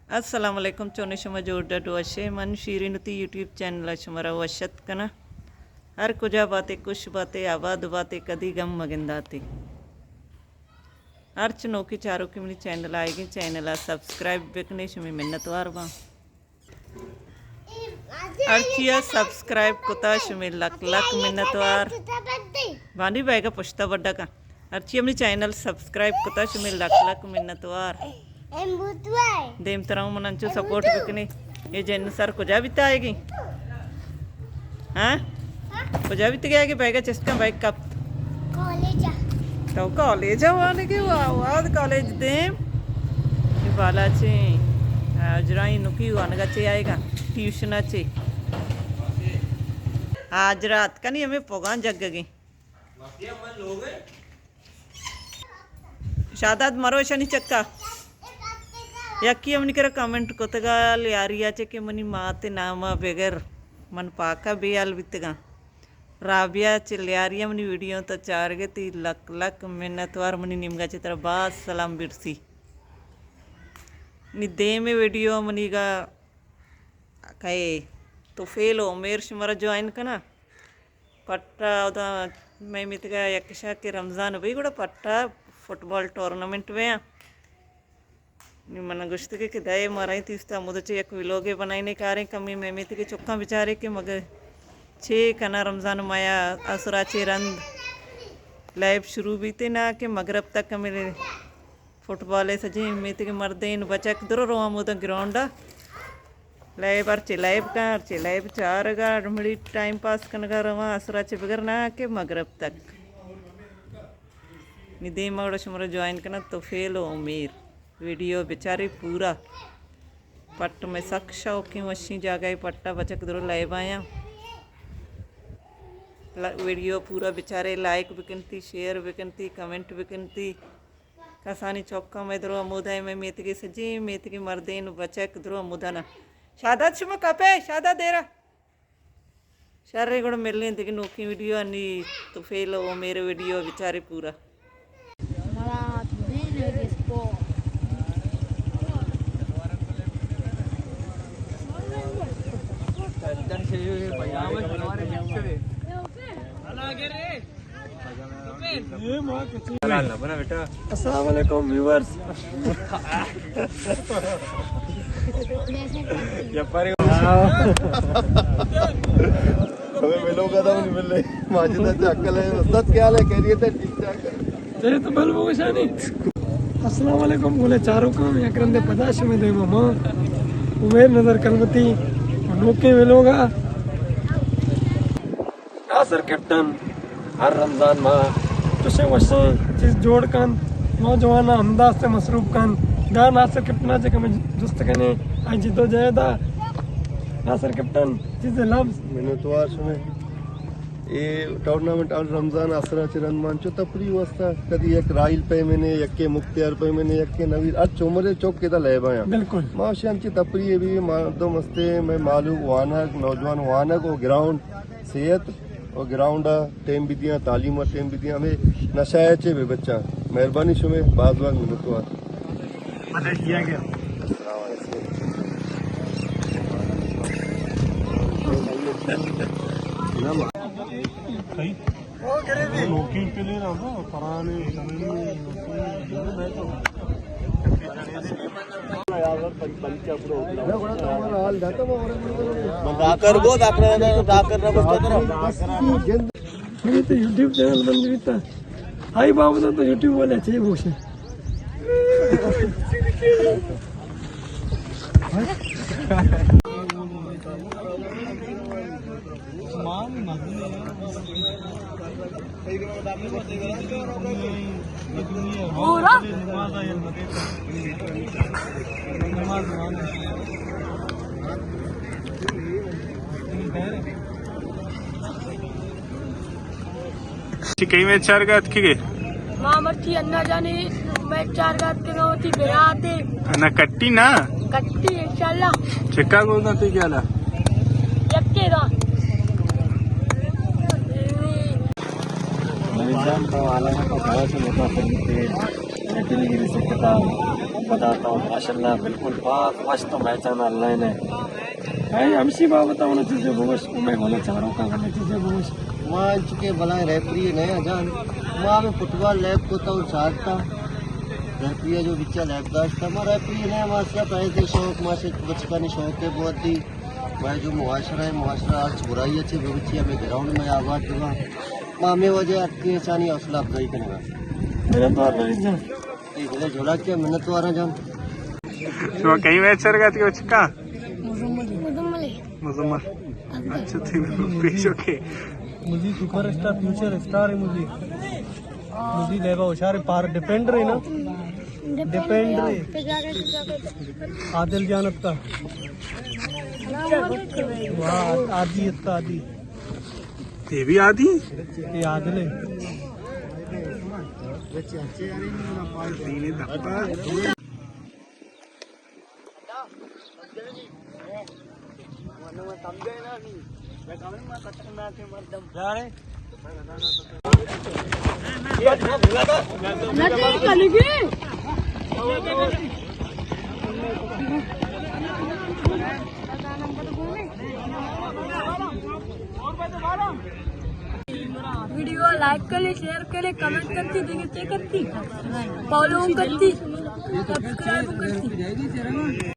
السلام علیکم، چونے شما؟ جوڑ ڈڈ وشے؟ من شیرین وتی یوٹیوب چینل ءَ شمارا وش اتک کناں۔ ہر کجا باتے، خوش باتے، آباد باتے، کدی گم مگنداتے۔ ہرچ نوکیں چاروکے منی چینل ءَ آئیگیں، چینل ءَ سبسکرائب بکنے، شمے منتوار باں۔ ہرچی ءَ سبسکرائب کتا، شمے لک لک منتوار۔ بانی بیگا پشتا بڈا کن۔ ہرچی منی چینل سبسکرائب کتا، شمے لک لک منتوار۔ دیم ترا من انچو سپورٹ بکنے۔ اے جن سر کجا بیتا آئیگی؟ ہاں؟ کجا بیتگے آئیگی؟ بیگا چست کن، بیگ کپت۔ کالج ءَ۔ تو کالج ءَ وانگے؟ واہ واہ، کالج دیم۔ اے بالاچیں، آ، اجرائیں نکی وانگا چے آئیگا؟ ٹیوشنا چے؟ حاجرات کنی ہمیں پوگان جگگیں۔ شاداد مرو اشانی چکا۔ یکی منی کرا کمنٹ کتگا، لیاریا چے کہ منی مات ناما بگر من پاکا بے حال بیتگاں۔ رابعہ چہ لیاریا منی ویڈیو تا چارگتی، لک لک منتوار، منی نیمگا چہ ترا باز سلام برسی۔ نی دیمے ویڈیو منیگا کئے تو فیل و میر شمارا جوائن کنا۔ پٹا ادا مئے میتگا یک شا کہ رمضان بی گڑا پٹا فٹبال ٹورنامنٹ بیاں۔ نی من گوشتگے کہ دئے مارا تیستا مدچے یک ویلوگے بنائینے کاریں کمی مئے میتگے چکاں بچارے کہ مگر چے کنا رمضان مایا آسرا چے رند لائب شروع بیتے نا کہ مغرب تک ہمیں فٹبال ء سجیں میتگ مردین بچک درو رواں موداں گراؤنڈ ء۔ لیب ہرچے لیب کن، ہرچے لیب چارگ ء، ڈمڑی ٹائم پاس کنگ ء رواں، اسرا چہ بگر نہ کہ مغرب تک۔ نی دیم ء گڑا شمارا جوائن کناں تو فیل و امیر ویڈیو بچارے پورا۔ پٹ میں سک شوقیں وشیں جاگہ ء پٹ ء بچک درو لیب آیاں۔ ل-، ویڈیو پورا بچارے، لائک بکنتی، شیئر بکنتی، کمنٹ بکنتی۔ کسانی چکاں مئے درو ہمودا ایں، مئے میتگے سجیں میتگے مردین و بچک درو ہمودا نہ۔ شاداد شما کپے، شاداد دیرا۔ شر گڑا ملیں دگہ نوکیں ویڈیو انی تو فیل و میرے ویڈیو بچارے پورا۔ السلام علیکم ویورز۔ ہمیں ملو کا تھا، نہیں مل رہے۔ ماجد اچھا عقل ہے، استاد کیا حال ہے؟ خیریت ہے؟ ٹھیک ٹھاک ہے؟ چلے تو بل بگوشانی۔ السلام علیکم، گلے چاروکاں، یک رندے پدا شمے دیما ما عمیر نظر کلبتی، نوکیں ویلوگا۔ ناصر کیپٹن ہر رمضان ماہ چوشیں وشیں چیز جوڑ کن، نوجواناں ہمداستے مصروف کن۔ دا ناصر کیپٹن ء چہ کمے جست کنے، آئی جدوجہد ء۔ ناصر کیپٹن، چیزے لفظ؟ منتوار شمے۔ اے ٹورنامنٹ ہر رمضان آسرا چہ رند مان چو تفریح واسطہ، کدی یک راحیل پیمنے، یکے مختیار پیمنے، یکے نویر، ہر چمرے چوک کے دا لیب آیاں۔ بالکل۔ ما شان چہ تفریح بھی مردم ہستے، میں معلوم وانگ، نوجوان وانگ و گراؤنڈ صحت و گراؤنڈ ء ٹیم بدیاں، تعلیم ء ٹیم بدیاں، ہمیں نشہ ء چے بے بچاں۔ مہربانی شمے، باز باز منتوار۔ السلام علیکم۔ ڈاکر گو، ڈاکر، ڈاکر نہ گوشت ترا۔ یہ تو یوٹیوب چینل بند بیتا۔ آئی بابا تو یوٹیوب والے چاہیے بوشے۔ چی کئی میں چارگا اتکگے؟ ما مرچی انا جانے میں چارگا اتکگا وتی براتے۔ انا کٹی نا؟ کٹی انشاءاللہ۔ چکا گوزاں تئی خیالا؟ یکے دا۔ میدان تو عالم کو بڑا سے متاثر ہوتے ہیں۔ اتنی گری سے کتاب۔ پدا تو ماشاءاللہ بالکل پاک وش تو میچاں ءَ اللہ نے۔ اے ہمشی بابت ءَ چیزے بگوش، میں گونا چاروں کا گونا چیزے بگوش۔ ما چونکہ بلائیں ریفری نہ جان، ما ہمے فٹبال لیب کو تو چارتا، ریفری جو بچا لیب داشتا، ما ریفری نہ، ما صرف ایسے شوق، ما سے بچپن شوق ہے بہت دی۔ ما جو معاشرہ ہے، معاشرہ آج برائی اچھے بچی ہمیں گراؤنڈ میں آباد دیوا، ما ہمیں وجہ اٹکی چانی حوصلہ افزائی کرنے گا۔ میرا تو آ رہا ہے۔ اے بلے جوڑا کیا منت وارا جان۔ شما کئی میچ سر گئے تھے چکا؟ مزمل۔ مزمل۔ اچھا تھی پیشو کے۔ مزی سپر اسٹار، فیوچر اسٹار ہے مزی۔ مزی لیبا ہوشار ہے، پار ڈیفینڈر ہے نا؟ ڈیفینڈر ہے۔ عادل جانت کا۔ واہ، آدھی اتکا آدھی۔ یہ بھی آدھی؟ یہ عادل ہے۔ ویڈیو لائک کرے، شیئر کرے، کمنٹ کرتی، دیکھے چیک کرتی، فالو کرتی، سبسکرائب کرتی۔